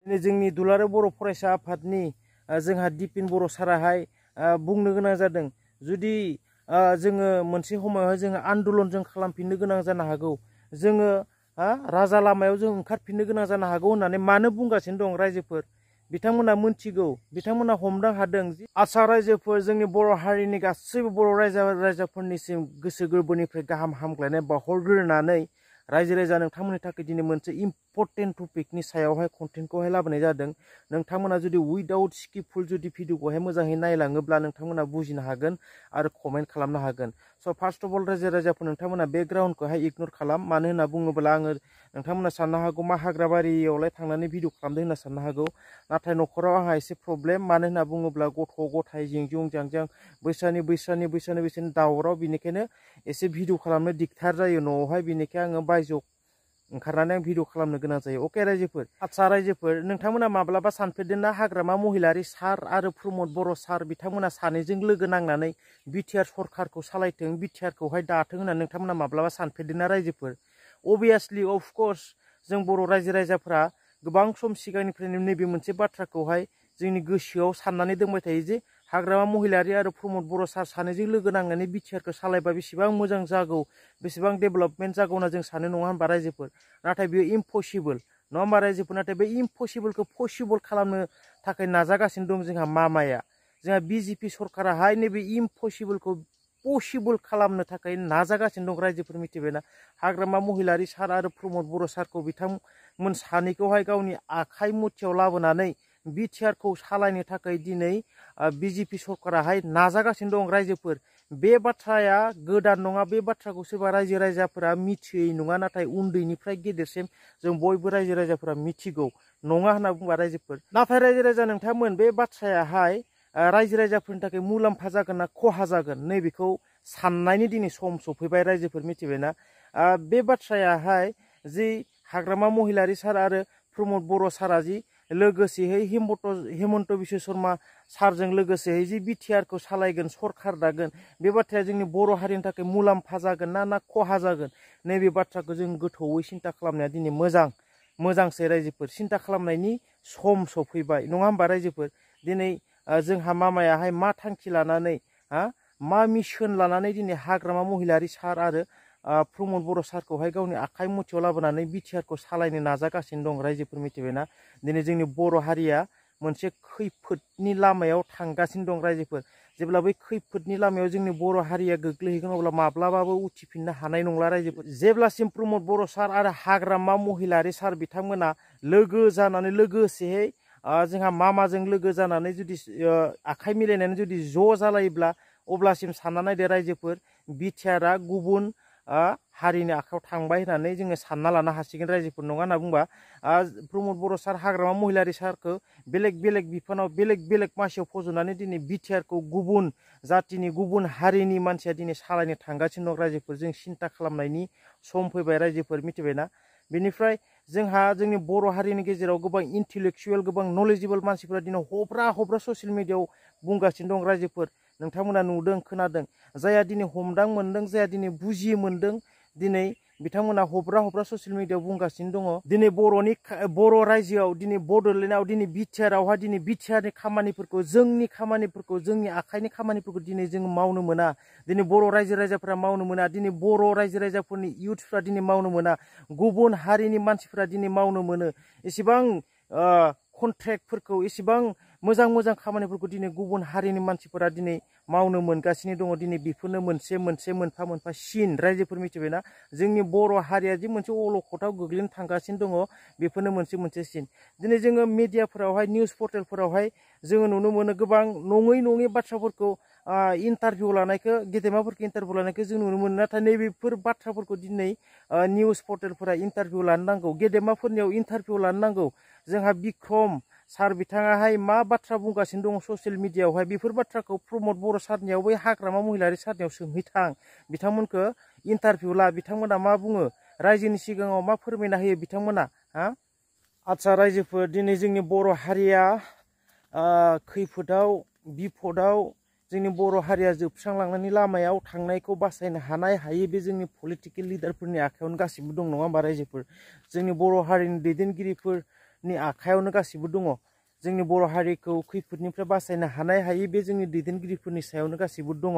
जोंनि दुलाराय बर' फरायसा आफादनि जोंहा दिपिन बर' साराहाय बुंनो गोनां जादों जुदि जोङो मोनसे समावहाय जोङो आन्दलन जों खालामफिननो गोनां जानो हागौ जोङो राजा लामायाव जों ओंखारफिननो गोनां जानो हागौ होननानै मानो बुंगासिनो दं रायजोफोर बिथांमोना मोनथिगौ बिथांमोना हमदां हादों आसा रायजोफोर जोंनि बर' हारिनि गासैबो बर' रायजोफोरनिसिम गोसो गोरबोनिफ्राय गाहाम हामग्लायनाय बावहरग्रोनानै रायजो राजा नोंथांमोननि थाखाय दिनै मोनसे इम्पर्टेन्ट टपिकनि सायावहाय कन्टेन्टखौहाय लाबोनाय जादों नोंथांमोना जुदि उइदाउट स्किपफुल जुदि भिडिअखौहाय मोजाङै नायलाङोब्ला नोंथांमोना बुजिनो हागोन आरो कमेन्ट खालामनो हागोन स' फार्स्ट अफ अल रायजो राजाफोर नोंथांमोना बेकग्राउन्डखौहाय इगनर खालाम मानो होनना बुङोब्ला आङो नोंथांमोना साननो हागौ मा हाग्राबारियावलाय थांनानै भिडिअ खालामदों होनना साननो हागौ नाथाय न'खराव आंहा एसे प्रब्लेम मानो होनना बुङोब्ला गथ' गथाय जिंजुं जांजां बैसानि दावराव बिनिखायनो एसे भिडिअ खालामनो दिगदार जायो न'आवहाय बिनिखायनो आङो बायजोआव ओंखारनानै आं भिडिअ खालामनो गोनां जायो अके रायजोफोर आदसा रायजोफोर नोंथांमोना माब्लाबा सानफेरदोंना हाग्रामा महिलारि सार आरो प्रमद बर' सार बिथांमोना सानैजों लोगो नांनानै बिटिआर सरकारखौ सालायथों बिटिआरखौहाय दाथों होननानै नोंथांमोना माब्लाबा सानफेरदोंना रायजोफोर अबियासलि अफकर्स जों बर' रायजो राजाफ्रा गोबां सम सिगांनिफ्रायनो नैबे मोनसे बाथ्राखौहाय जोंनि गोसोआव साननानै दोनबाय थायो जे हाग्रामा महिलारि आरो प्रमद बर' सार सानैजों लोगो नांनानै बिटिआरखौ सालायबा बेसेबां मोजां जागौ बेसेबां डेभेलपमेन्ट जागौ होनना जों सानो नङा होनबा रायजोफोर नाथाय बेयो इम्पसिबल नङा होनबा रायजोफोर नाथाय बे इम्पसिबलखौ पसिबल खालामनो थाखाय नाजागासिनो दं जोंहा मामाया जोंहा बिजेपि सरकाराहाय नैबे इम्पसिबलखौ पसिबल खालामनो थाखाय नाजागासिनो दं रायजोफोर मिथिबायना हाग्रामा महिलारि सार आरो प्रमद बर' सारखौ बिथांमोन सानैखौहाय गावनि आखाइ मुथियाव लाबोनानै बिटिआरखौ सालायनो थाखाय दिनै बिजेपि सरकाराहाय नाजागासिनो दं रायजोफोर बे बाथ्राया गोदान नङा बे बाथ्राखौ सोरबा रायजो राजाफोरा मिथियै नङा नाथाय उन्दैनिफ्राय गेदेरसिम जों बयबो रायजो राजाफोरा मिथिगौ नङा होनना बुंबा रायजोफोर नाथाय रायजो राजा नोंथांमोन बे बाथ्रायाहाय रायजो राजाफोरनि थाखाय मुलाम्फा जागोन ना खहा जागोन नैबेखौ साननायनि दिनै सम सफैबाय रायजोफोर मिथिबायना बे बाथ्रायाहाय जि हाग्रामा महिलारि सार आरो प्रमद बर' सारा जि लोगोसेहै हेमन्त बिश्व शर्मा सारजों लोगोसेहै जि बिटिआरखौ सालायगोन सरकार दागोन बे बाथ्राया जोंनि बर' हारिनि थाखाय मुलाम्फा जागोन ना खहा जागोन नैबे बाथ्राखौ जों गोथौयै सिन्था खालामनाया दिनै मोजांसै रायजोफोर सिन्था खालामनायनि सम सफैबाय नङा होमबा रायजोफोर दिनै जोंहा मामायाहाय मा थांखि लानानै मा मिशन लानानै दिनै हाग्रामा महिलारि सार आरो प्रमद बर' सारखौहाय गावनि आखाइ मुथियाव लाबोनानै बिटिआरखौ सालायनो नाजागासिनो दं रायजोफोर मिथिबायना दिनै जोंनि बर' हारिया मोनसे खैफोदनि लामायाव थांगासिनो दं रायजोफोर जेब्ला बै खैफोदनि लामायाव जोंनि बर' हारिया गोग्लैहैगोन अब्ला माब्लाबाबो उथिफिननो हानाय नंला रायजोफोर जेब्लासिम प्रमद बर' सार आरो हाग्रामा महिलारि सार बिथांमोना लोगो जानानै लोगोसेहै जोंहा मामाजों लोगो जानानै जुदि आखाइ मिलायनानै जुदि ज' जालायोब्ला अब्लासिम सानना नायदो रायजोफोर बिटिआरआ गुबुन हारिनि आखायाव थांबाय होननानै जोङो सानना लानो हासिगोन रायजोफोर नङा होनना बुंबा प्रमद बर' सार हाग्रामा महिलारि सारखौ बेलेग बिफानाव बेलेग मासियाव फज'नानै दिनै बिटिआरखौ गुबुन जातिनि गुबुन हारिनि मानसिया दिनै सालायनो थांगासिनो दं रायजोफोर जों सिन्था खालामनायनि सम फैबाय रायजोफोर मिथिबायना बेनिफ्राय जोंहा जोंनि बर' हारिनि गेजेराव गोबां इन्टेलेक्सुवेल गोबां नलेजेबोल मानसिफोरा दिनै हब्रा ससियेल मिडियाआव बुंगासिनो दं रायजोफोर नोंथांमोना नुदों खोनादों जायहा दिनै हमदां मोनदों जायहा दिनै बुजि मोनदों दिनै बिथांमोना हब्रा ससियेल मिडियाआव बुंगासिनो दङ दिनै बर' रायजोआव दिनै बड'लेण्डआव दिनै बिटिआरआवहाय दिनै बिटिआरनि खामानिफोरखौ जोंनि आखाइनि खामानिफोरखौ दिनै जों मावनो मोना दिनै बर' रायजो राजाफोरा मावनो मोना दिनै बर' रायजो राजाफोरनि इयुथ्सफ्रा दिनै मावनो मोना गुबुन हारिनि मानसिफ्रा दिनै मावनो मोनो एसेबां कन्ट्रेक्टफोरखौ एसेबां मोजां खामानिफोरखौ दिनै गुबुन हारिनि मानसिफोरा दिनै मावनो मोनगासिनो दङ दिनै बेफोरनो मोनसे मोनफा सिन रायजोफोर मिथिबायना जोंनि बर' हारिया जि मोनसे अलखदाव गोग्लैनो थांगासिनो दङ बेफोरनो मोनसे सिन दिनै जोङो मिडियाफोरावहाय निउस पर्टेलफोरावहाय जोङो नुनो मोनो गोबां नङै बाथ्राफोरखौ इन्टारभिउ लानायखौ गेदेमाफोरखौ इन्टारभिउ लानायखौ जों नुनो मोनो नाथाय नैबेफोर बाथ्राफोरखौ दिनै निउस पर्टेलफोरा इन्टारभिउ लानो नांगौ गेदेमाफोरनियाव इन्टारभिउ लानो नांगौ जोंहा बिक्रम सार बिथाङाहाय मा बाथ्रा बुंगासिनो दङ ससियेल मिडियाआवहाय बेफोर बाथ्राखौ प्रमद बर' सारनियाव बै हाग्रामा महिलारि सारनियाव सोंहैथां बिथांमोनखौ इन्टारभिउ ला बिथांमोना मा बुङो रायजोनि सिगाङाव मा फोरमायना होयो बिथांमोना आदसा रायजोफोर दिनै जोंनि बर' हारिया खैफोदाव बिपदाव जोंनि बर' हारिया जोबस्रांलांनायनि लामायाव थांनायखौ बासायनो हायै बे जोंनि पलिटिकेल लिडारफोरनि आखायावनो गासिबो दं नङा होमबा रायजोफोर जोंनि बर' हारिनि दैदेनगिरिफोर नि आखायावनो गासिबो दङ जोंनि बर' हारिखौ खैफोदनिफ्राय बासायनो हानाय हायि बे जोंनि दैदेनगिरिफोरनि सायावनो गासिबो दङ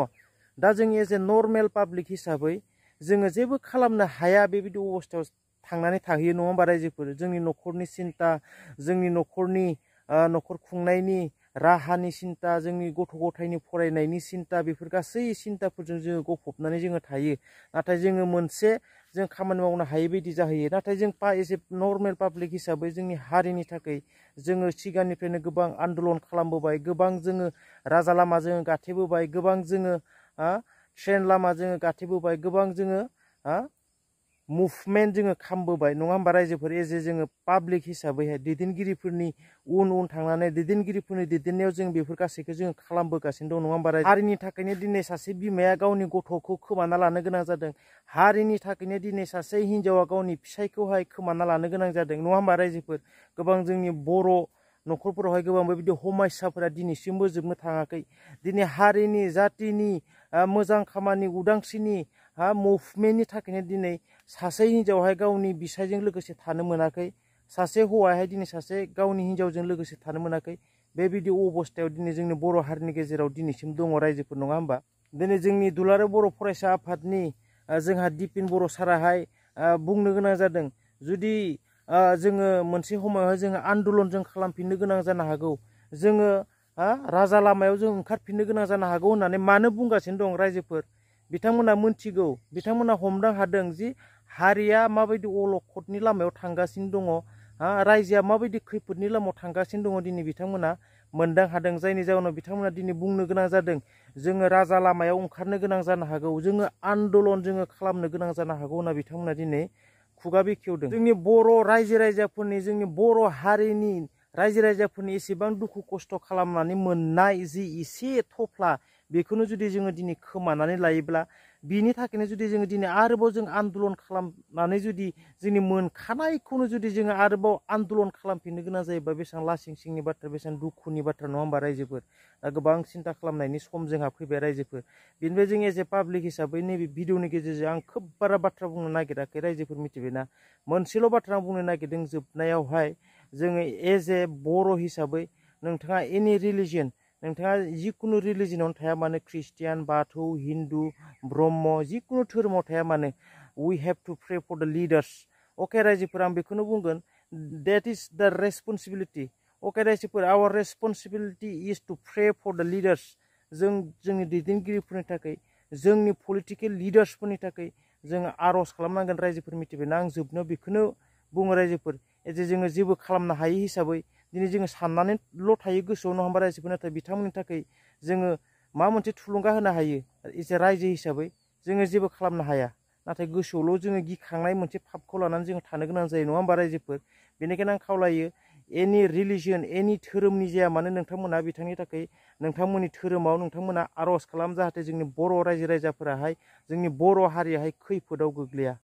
दा जों एज ए नर्मेल पाब्लिक हिसाबै जोङो जेबो खालामनो हाया बेबायदि अबस्थायाव थांनानै थाहैयो नङा होमबा रायजोफोर जोंनि न'खरनि सिन्ता जोंनि न'खरनि न'खर खुंनायनि राहानि सिन्ता जोंनि गथ' गथायनि फरायनायनि सिन्ता बेफोर गासै सिन्ताफोरजों जोङो गफबनानै जोङो थायो नाथाय जोङो मोनसे जों खामानि मावनो हायै बायदि जाहैयो नाथाय जों एज ए नर्मेल पाब्लिक हिसाबै जोंनि हारिनि थाखाय जोङो सिगांनिफ्रायनो गोबां आन्दलन खालामबोबाय गोबां जोङो राजा लामा जोङो गाथेबोबाय गोबां जोङो ट्रेन लामा जोङो गाथेबोबाय गोबां जोङो मुभमेन्ट जोङो खालामबोबाय नङा होमबा रायजोफोर एज ए जोङो पाब्लिक हिसाबैहाय दैदेनगिरिफोरनि उन उन थांनानै दैदेनगिरिफोरनि दैदेननायाव जों बेफोर गासैखौ जोङो खालामबोगासिनो दं नङा होमबा हारिनि थाखायनो दिनै सासे बिमाया गावनि गथ'खौ खोमाना लानो गोनां जादों हारिनि थाखायनो दिनै सासे हिन्जावा गावनि फिसायखौहाय खोमाना लानो गोनां जादों नङा होमबा रायजोफोर गोबां जोंनि बर' न'खरफोरावहाय गोबां बेबायदि हमायसाफोरा दिनैसिमबो जोबनो थाङाखै दिनै हारिनि जातिनि मोजां खामानि उदांस्रिनि मुभमेन्टनि थाखायनो दिनै सासे हिन्जावहाय गावनि बिसायजों लोगोसे थानो मोनाखै सासे हौवायाहाय दिनै सासे गावनि हिन्जावजों लोगोसे थानो मोनाखै बेबायदि अबस्थायाव दिनै जोंनि बर' हारिनि गेजेराव दिनैसिम दङ रायजोफोर नङा होमबा दिनै जोंनि दुलाराय बर' फरायसा आफादनि जोंहा दिपिन बर' साराहाय बुंनो गोनां जादों जुदि जोङो मोनसे समावहाय जोङो आन्दलन जों खालामफिननो गोनां जानो हागौ जोङो राजा लामायाव जों ओंखारफिननो गोनां जानो हागौ होननानै मानो बुंगासिनो दं रायजोफोर बिथांमोना मोनथिगौ बिथांमोना हमदां हादों जि हारिया माबायदि अलखदनि लामायाव थांगासिनो दङ रायजोआ माबायदि खैफोदनि लामायाव थांगासिनो दङ दिनै बिथांमोना मोनदां हादों जायनि जाउनाव बिथांमोना दिनै बुंनो गोनां जादों जोङो राजा लामायाव ओंखारनो गोनां जानो हागौ जोङो आन्दलन जोङो खालामनो गोनां जानो हागौ होनना बिथांमोना दिनै खुगा बेखेवदों जोंनि बर' रायजो राजाफोरनि जोंनि बर' हारिनि रायजो राजाफोरनि एसेबां दुखु खस्थ' खालामनानै मोननाय जि एसे थफ्ला बेखौनो जुदि जोङो दिनै खोमानानै लायोब्ला बिनि थाखायनो जुदि जोङो दिनै आरोबाव जों आन्दलन खालामनानै जुदि जोंनि मोनखानायखौनो जुदि जोङो आरोबाव आन्दलन खालामफिननो गोनां जायोबा बेसेबां लासिं सिंनि बाथ्रा बेसेबां दुखुनि बाथ्रा नङा होमबा रायजोफोर दा गोबां सिन्था खालामनायनि सम जोंहा फैबाय रायजोफोर बेनिफ्राय जों एज ए पाब्लिक हिसाबै नैबे भिडिअनि गेजेरजों आं खोब बारा बाथ्रा बुंनो नागिराखै रायजोफोर मिथिबायना मोनसेल' बाथ्रा आं बुंनो नागिरदों जोबनायावहाय जोङो एज ए बर' हिसाबै नोंथाङा एनि रिलिजियन नोंथाङा जिखुनु रिलिजनावनो थाया मानो ख्रिस्टियान बाथौ हिन्दु ब्रह्म जिखुनु धोरोमाव थाया मानो we have to pray for the leaders अके रायजोफोर आं बेखौनो बुंगोन डेट इज द रेसपन्सिबिलिटि अके रायजोफोर our responsibility is to pray for the leaders जों जोंनि दैदेनगिरिफोरनि थाखाय जोंनि पलिटिकेल लिडार्सफोरनि थाखाय जोङो आर'ज खालामनांगोन रायजोफोर मिथिबायना आं जोबनायाव बेखौनो बुङो रायजोफोर जे जोङो जेबो खालामनो हायै हिसाबै दिनै जोङो साननानैल' थायो गोसोआव नङा होमबा रायजोफोर नाथाय बिथांमोननि थाखाय जोङो माबा मोनसे थुलुंगा होनो हायो एसे रायजो हिसाबै जोङो जेबो खालामनो हाया नाथाय गोसोआवल' जोङो गिखांनाय मोनसे फाबखौ लानानै जोङो थानो गोनां जायो नङा होमबा रायजोफोर बेनिखायनो आं खावलायो एनि रिलिजियन एनि धोरोमनि जाया मानो नोंथांमोना बिथांनि थाखाय नोंथांमोननि धोरोमाव नोंथांमोना आर'ज खालाम जाहाथे जोंनि बर' रायजो राजाफोराहाय जोंनि बर' हारियाहाय खैफोदाव गोग्लैया